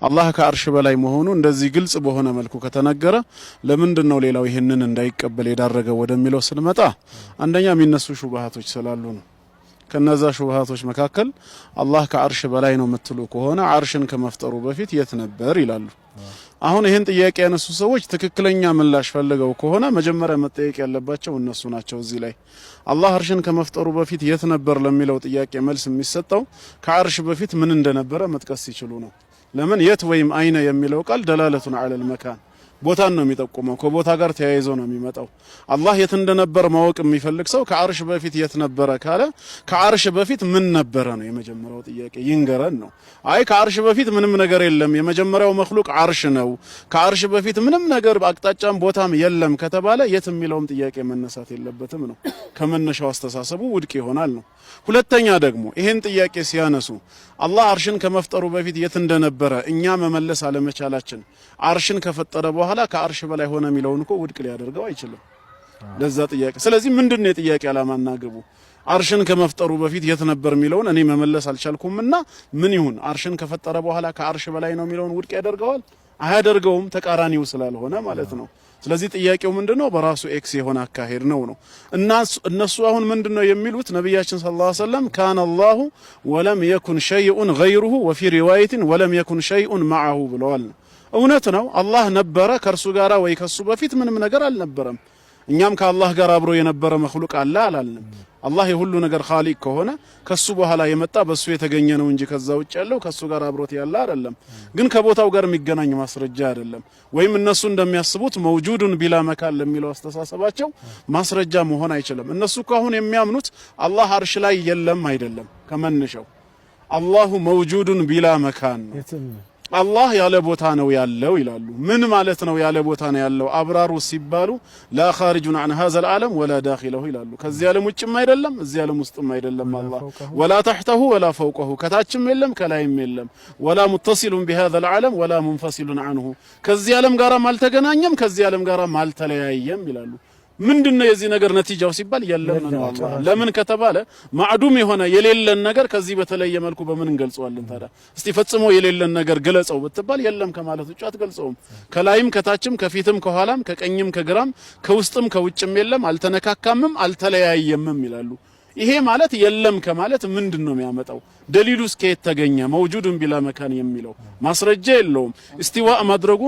አላህ ከአርሽ በላይ መሆኑ እንደዚህ ግልጽ በሆነ መልኩ ከተነገረ ለምንድን ነው ሌላው ይህንን እንዳይቀበል የዳረገው ወደሚለው ስንመጣ አንደኛ የሚነሱ ሹብሃቶች ስላሉ ነው። ከነዛ ሹብሃቶች መካከል አላህ ከአርሽ በላይ ነው የምትሉ ከሆነ አርሽን ከመፍጠሩ በፊት የት ነበር ይላሉ። አሁን ይህን ጥያቄ ያነሱ ሰዎች ትክክለኛ ምላሽ ፈልገው ከሆነ መጀመሪያ መጠየቅ ያለባቸው እነሱ ናቸው። እዚህ ላይ አላህ አርሽን ከመፍጠሩ በፊት የት ነበር ለሚለው ጥያቄ መልስ የሚሰጠው ከአርሽ በፊት ምን እንደነበረ መጥቀስ ሲችሉ ነው። ለምን የት ወይም أين የሚለው ቃል دلالة على المكان ቦታን ነው የሚጠቁመው። ከቦታ ጋር ተያይዞ ነው የሚመጣው። አላህ የት እንደነበር ማወቅ የሚፈልግ ሰው ከአርሽ በፊት የት ነበረ ካለ ከአርሽ በፊት ምን ነበረ ነው የመጀመሪያው ጥያቄ፣ ይንገረን ነው። አይ ከአርሽ በፊት ምንም ነገር የለም፣ የመጀመሪያው መክሉቅ አርሽ ነው፣ ከአርሽ በፊት ምንም ነገር አቅጣጫም ቦታም የለም ከተባለ የት የሚለውም ጥያቄ መነሳት የለበትም ነው። ከመነሻው አስተሳሰቡ ውድቅ ይሆናል ነው። ሁለተኛ ደግሞ ይሄን ጥያቄ ሲያነሱ አላህ አርሽን ከመፍጠሩ በፊት የት እንደነበረ እኛ መመለስ አለመቻላችን አርሽን ከፈጠረ በኋላ ከአርሽ በላይ ሆነ የሚለውን እኮ ውድቅ ሊያደርገው አይችልም ለዛ ጥያቄ። ስለዚህ ምንድን ነው የጥያቄ ዓላማና ግቡ? አርሽን ከመፍጠሩ በፊት የት ነበር የሚለውን እኔ መመለስ አልቻልኩምና ምን ይሁን አርሽን ከፈጠረ በኋላ ከአርሽ በላይ ነው የሚለውን ውድቅ ያደርገዋል? አያደርገውም። ተቃራኒው ስላልሆነ ማለት ነው። ስለዚህ ጥያቄው ምንድነው? በራሱ X የሆነ አካሄድ ነው። እና እነሱ አሁን ምንድነው የሚሉት? ነቢያችን صلى الله عليه وسلم كان الله ولم يكن شيء غيره وفي رواية ولم يكن شيء معه ብለዋል። እውነት ነው። አላህ ነበረ፣ ከእርሱ ጋራ ወይ ከሱ በፊት ምንም ነገር አልነበረም። እኛም ከአላህ ጋር አብሮ የነበረ መክሉቅ አለ አላልንም። አላህ የሁሉ ነገር ኻሊቅ ከሆነ ከሱ በኋላ የመጣ በሱ የተገኘ ነው እንጂ ከዛ ውጭ ያለው ከሱ ጋር አብሮት ያለ አይደለም። ግን ከቦታው ጋር የሚገናኝ ማስረጃ አይደለም። ወይም እነሱ እንደሚያስቡት موجود بلا مكان ለሚለው አስተሳሰባቸው ማስረጃ መሆን አይችልም። እነሱ እኮ አሁን የሚያምኑት አላህ አርሽ ላይ የለም አይደለም። ከመነሻው الله موجود بلا مكان ነው። አላህ ያለ ቦታ ነው ያለው ይላሉ። ምን ማለት ነው ያለ ቦታ ነው ያለው? አብራሩ ሲባሉ لا خارج عن هذا العالم ولا داخله ይላሉ። ከዚህ ዓለም ውጭም አይደለም እዚህ ዓለም ውስጥም አይደለም። አላህ ولا تحته ولا فوقه፣ ከታችም የለም ከላይም የለም። ولا متصل بهذا العالم ولا منفصل عنه፣ ከዚህ ዓለም ጋራም አልተገናኘም ከዚህ ዓለም ጋራም አልተለያየም ይላሉ። ምንድነው የዚህ ነገር ነቲጃው ሲባል የለም ነው አላህ። ለምን ከተባለ معدوم የሆነ የሌለን ነገር ከዚህ በተለየ መልኩ በምን እንገልጸዋለን ታዲያ? እስቲ ፈጽሞ የሌለን ነገር ግለጸው ብትባል የለም ከማለት ውጭ አትገልጸውም። ከላይም ከታችም ከፊትም ከኋላም ከቀኝም ከግራም ከውስጥም ከውጭም የለም፣ አልተነካካምም፣ አልተለያየምም ይላሉ። ይሄ ማለት የለም ከማለት ምንድን ነው የሚያመጣው? ደሊሉስ ከየት ተገኘ? موجود بلا مكان የሚለው ማስረጃ የለውም። እስቲዋእ ማድረጉ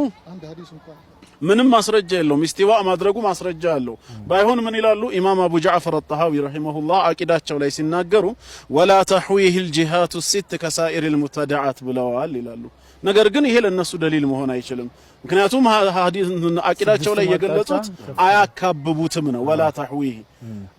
ምንም ማስረጃ የለውም። ኢስቲዋእ ማድረጉ ማስረጃ አለው። ባይሆን ምን ይላሉ ኢማም አቡ ጃዕፈር አጠሃዊ رحمه الله አቂዳቸው ላይ ሲናገሩ ولا تحويه الجهات الست كسائر المبتدعة ብለዋል ይላሉ። ነገር ግን ይሄ ለነሱ ደሊል መሆን አይችልም። ምክንያቱም አቂዳቸው ላይ የገለጹት አያካብቡትም ነው። ولا تحويه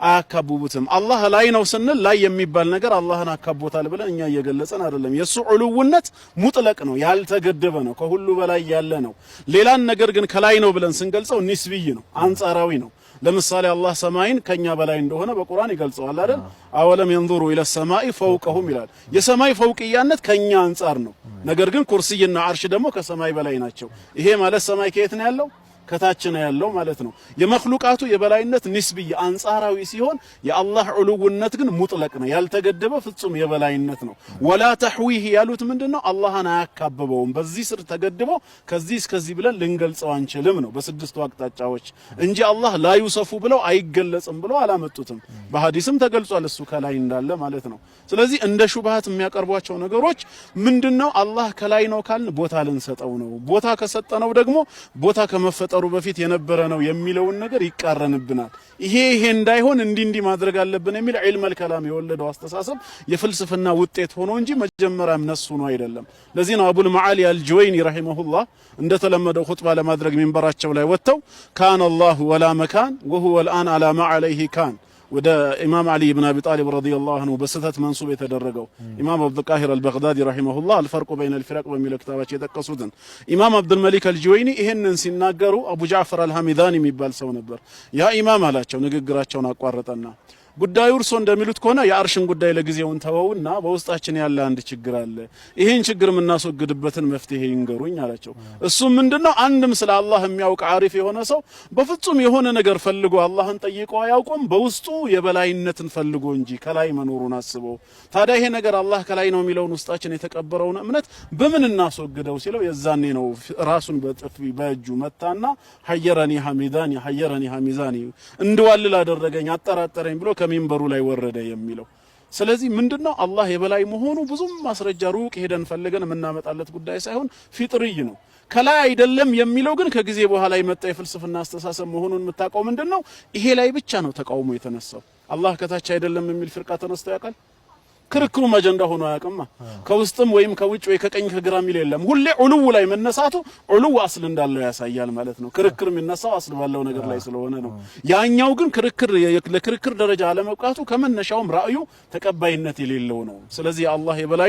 አያካብቡትም። አላህ ላይ ነው ስንል ላይ የሚባል ነገር አላህን አካቦታል ብለን እኛ እየገለጸን አይደለም። የሱ ዑሉውነት مطلق ነው፣ ያልተገደበ ነው፣ ከሁሉ በላይ ያለ ነው። ሌላን ነገር ግን ከላይ ነው ብለን ስንገልጸው نسبي ነው፣ አንጻራዊ ነው። ለምሳሌ አላህ ሰማይን ከኛ በላይ እንደሆነ በቁርአን ይገልጸዋል አይደል? أولم ينظروا إلى السماء فوقهم ይላል። የሰማይ ፈውቅያነት ከኛ አንጻር ነው። ነገር ግን ኩርስይና አርሽ ደግሞ ከሰማይ በላይ ናቸው። ይሄ ማለት ሰማይ ከየት ነው ያለው? ከታች ነው ያለው ማለት ነው። የመክሉቃቱ የበላይነት نسبي አንጻራዊ ሲሆን የአላህ ዑሉውነት ግን مطلق ነው፣ ያልተገደበ ፍጹም የበላይነት ነው። ولا تحويه ያሉት ምንድነው? አላህን አያካብበውም። በዚህ ስር ተገድቦ ከዚህ እስከዚህ ብለን ልንገልጸው አንችልም ነው በስድስቱ አቅጣጫዎች እንጂ አላህ لا يوصف ብለው አይገለጽም ብለው አላመጡትም። በሐዲስም ተገልጿል እሱ ከላይ እንዳለ ማለት ነው። ስለዚህ እንደ ሹብሃት የሚያቀርቧቸው ነገሮች ምንድነው? አላህ ከላይ ነው ካልን ቦታ ልንሰጠው ነው። ቦታ ከሰጠነው ደግሞ ቦታ ከመፈጠሩ በፊት የነበረ ነው የሚለውን ነገር ይቃረንብናል። ይሄ ይሄ እንዳይሆን እንዲህ እንዲህ ማድረግ አለብን የሚል علم الكلام የወለደው አስተሳሰብ የፍልስፍና ውጤት ሆኖ እንጂ መጀመሪያም ነሱ ነው አይደለም። ለዚህ ነው አቡል መዓሊ አልጁወይኒ رحمه الله እንደተለመደው ኹጥባ ለማድረግ ሚንበራቸው ላይ ወጥተው كان الله ولا مكان وهو الآن على ما عليه كان ወደ ኢማም ዓሊ ብን አቢ ጣሊብ رضي الله عنه በስህተት منسوب የተደረገው ኢማም አብዱልቃሂር አልበግዳዲ رحمه الله الفرق بين الفرق በሚለው ክታባቸው የጠቀሱትን ኢማም አብዱልመሊክ አልጁወይኒ ይሄንን ሲናገሩ አቡ ጃዕፈር አልሐሚዳኒ የሚባል ሰው ነበር። ያ ኢማም አላቸው፣ ንግግራቸውን አቋረጠና ጉዳዩ እርሶ እንደሚሉት ከሆነ የአርሽን ጉዳይ ለጊዜውን ተወውና በውስጣችን ያለ አንድ ችግር አለ። ይሄን ችግር የምናስወግድበትን መፍትሄ ይንገሩኝ አላቸው። እሱም ምንድነው? አንድም ስለ አላህ የሚያውቅ ዓሪፍ የሆነ ሰው በፍጹም የሆነ ነገር ፈልጎ አላህን ጠይቆ አያውቁም፣ በውስጡ የበላይነትን ፈልጎ እንጂ ከላይ መኖሩን አስበው። ታዲያ ይሄ ነገር አላህ ከላይ ነው የሚለውን ውስጣችን የተቀበረውን እምነት በምን እናስወግደው ሲለው የዛኔ ነው ራሱን በጥፊ በእጁ መታና حيرني ሐሚዳኒ حيرني ሐሚዛኒ እንድዋልል አደረገኝ አጠራጠረኝ ብሎ ከሚንበሩ ላይ ወረደ የሚለው። ስለዚህ ምንድነው አላህ የበላይ መሆኑ ብዙም ማስረጃ ሩቅ ሄደን ፈልገን የምናመጣለት ጉዳይ ሳይሆን فطري ነው። ከላይ አይደለም የሚለው ግን ከጊዜ በኋላ የመጣ የፍልስፍና አስተሳሰብ መሆኑን የምታውቀው ምንድነው? ይሄ ላይ ብቻ ነው ተቃውሞ የተነሳው። አላህ ከታች አይደለም የሚል ፍርቃ ተነስቶ ያውቃል? ክርክሩም አጀንዳ ሆኖ አያውቅማ። ከውስጥም ወይም ከውጭ ወይ ከቀኝ ከግራ የሚል የለም። ሁሌ علو ላይ መነሳቱ علو أصل እንዳለው ያሳያል ማለት ነው። ክርክር የሚነሳው أصل ባለው ነገር ላይ ስለሆነ ነው። ያኛው ግን ክርክር ለክርክር ደረጃ አለመብቃቱ ከመነሻውም ራእዩ ተቀባይነት የሌለው ነው። ስለዚህ አላህ የበላይ